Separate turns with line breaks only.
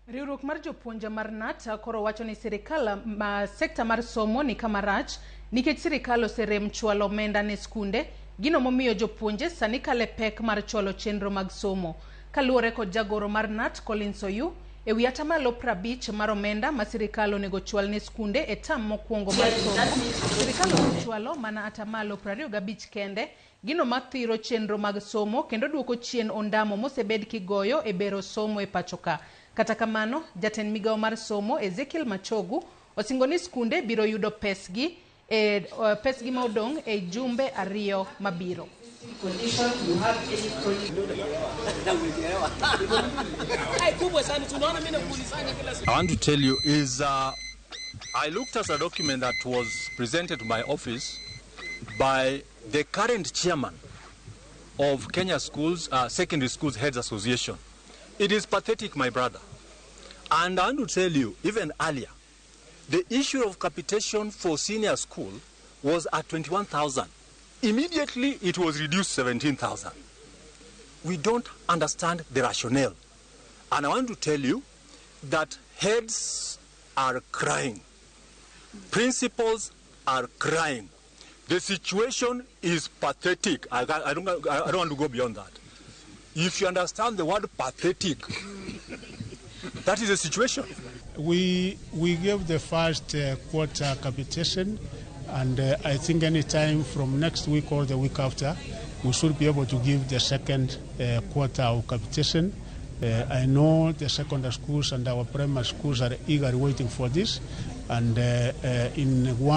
Riwruok mar jopuonj mar KNUT koro wacho ni sirikal ma sekta mar somo ni kama rach nikech sirikal oserem chwalo omenda ne skunde, gino momiyo jopuonje sani kale pek mar chwalo chenro mag somo. Kaluwore kod jagoro mar KNUT Collins Oyu, ewi atamalo 50 mar omenda ma sirikal onego chwal ne skunde e tam mokwongo mar somo, sirikal osechwalo mana atamalo 25 kende, gino mathiro chenro mag somo kendo duoko chien ondamo mosebed kigoyo e bero somo e pacho ka. Kata kamano, jatend migawo mar somo Ezekiel Machogu osingo ni skunde biro yudo pesgi e pesgi ma odong' e jumbe 2 mabiro.
Condition, you have any chronic
I want to tell you is I looked at a document that was presented to my office by the current chairman of Kenya Schools, Secondary Schools Heads Association. It is pathetic, my brother. And I want to tell you, even earlier, the issue of capitation for senior school was at 21,000. Immediately, it was reduced to 17,000. We don't understand the rationale. And I want to tell you that heads are crying. Principals are crying. The situation is pathetic. I don't want to go beyond that. If you understand the word pathetic, that is the situation.
We gave the first quarter capitation, and I think any time from next week or the week after, we should be able to give the second quarter of capitation. I know the secondary schools and our primary schools are eagerly waiting for this, and in one